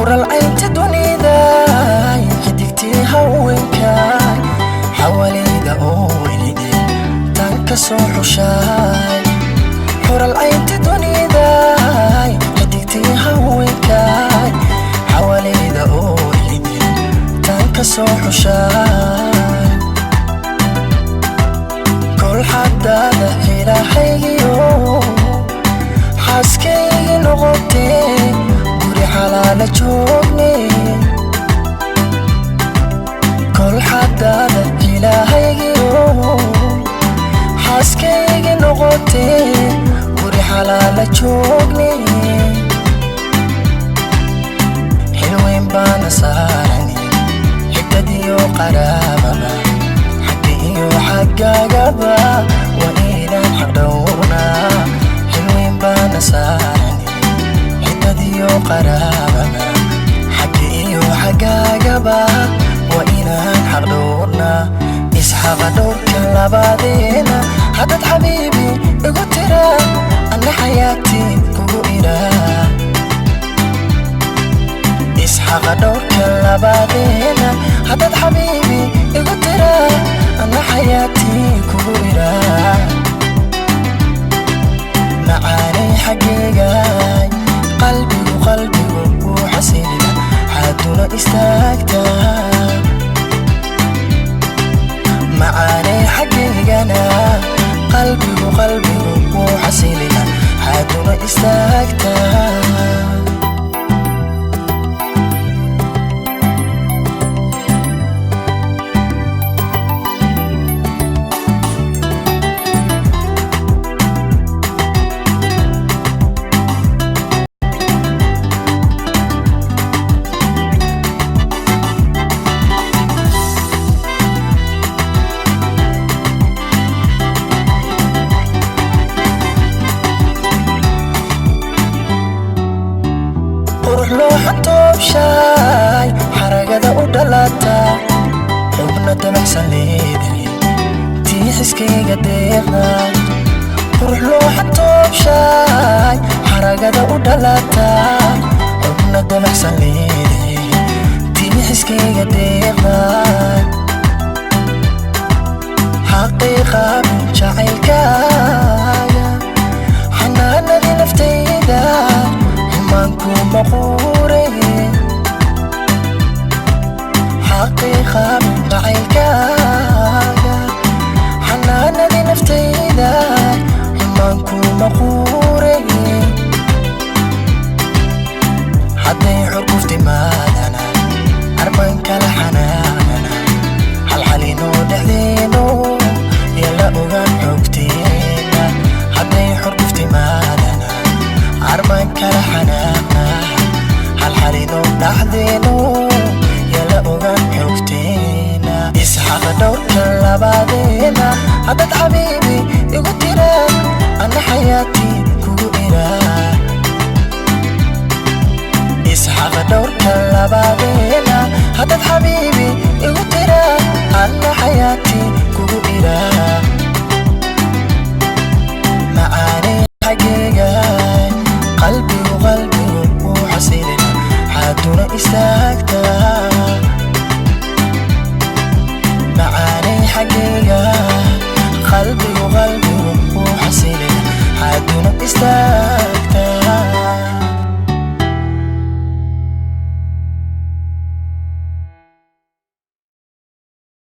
Xural caynta dunida, xidigtii haweenka, xawaleyda oo welide tan ka soo xushaay. Xural caynta dunida, xidigtii haweenka, xawaleyda oo welide tan ka soo xushaay. Kol xadaada ilahaygiyo xaaskaygi noqotee, guri xalaala joogne. Kol xadaada ilaahaygiyo xaaskaygi noqotee, guri xalaala joogne. Xilweyn baana saarani, xigtadiyo qaraababa, xagga iyo xaggaagaba waa inaan xaqdhowrnaa. Xilweyn baana saarani, xigtadiyo qaraababa, xagga iyo xaggaagaba waa inaan xaqdhowrnaa. Isxaqa dhowrka labadeena, haddaad xabiibi igu tira, anna xayaati kugu iraa. Isxaqa dhowrka labadeena, haddaad xabiibi igu tira, anna xayaati kugu iraa. Macaanay xaggaygaay, qalbigu qalbigu wuu xasilina, xaaduna istaagtaa. Macaanay xaggaygana, qalbigu qalbigu wuu xasilina, xaaduna istaagtaa. Qurux looxa toobshaay, xaragada u dhalata, xubna dabacsan leedahay, tii xiskayga deeqda. Qurux looxa toobshaay, xaragada u dhalata, xubna dabacsan leedahay, tii xiskayga deeqda. Xaqiiqaabin jacaylkaaga, xanaanadii naftayda, xumaanku maquure. Xaqiiqaabin jacaylkaaga, xanaanadii naftayda, xumaanku maquure. Hadday xurgufti maadana, arban kala xanaanana, halxalinoo dhexdeeno yala ogaan xogteena. Hadday xurgufti maadana, arban kala xanaaqna, halxalinoo dhexdeeno yala ogaan xogteena. Isxaqa dhowrka labadeena, haddaad xabiibi igu tira, anna xayaati kugu iraa. Isxaqa dhowrka labadeena, haddaad xabiibi igu tira, anna xayaati kugu iraa. Macaanay xaggaygaay, qalbigu qalbigu wuu xasilina, xaaduna istaagtaa. Macaanay xaggayga, qalbigu qalbigu wuu xasilina, xaaduna istaagtaa.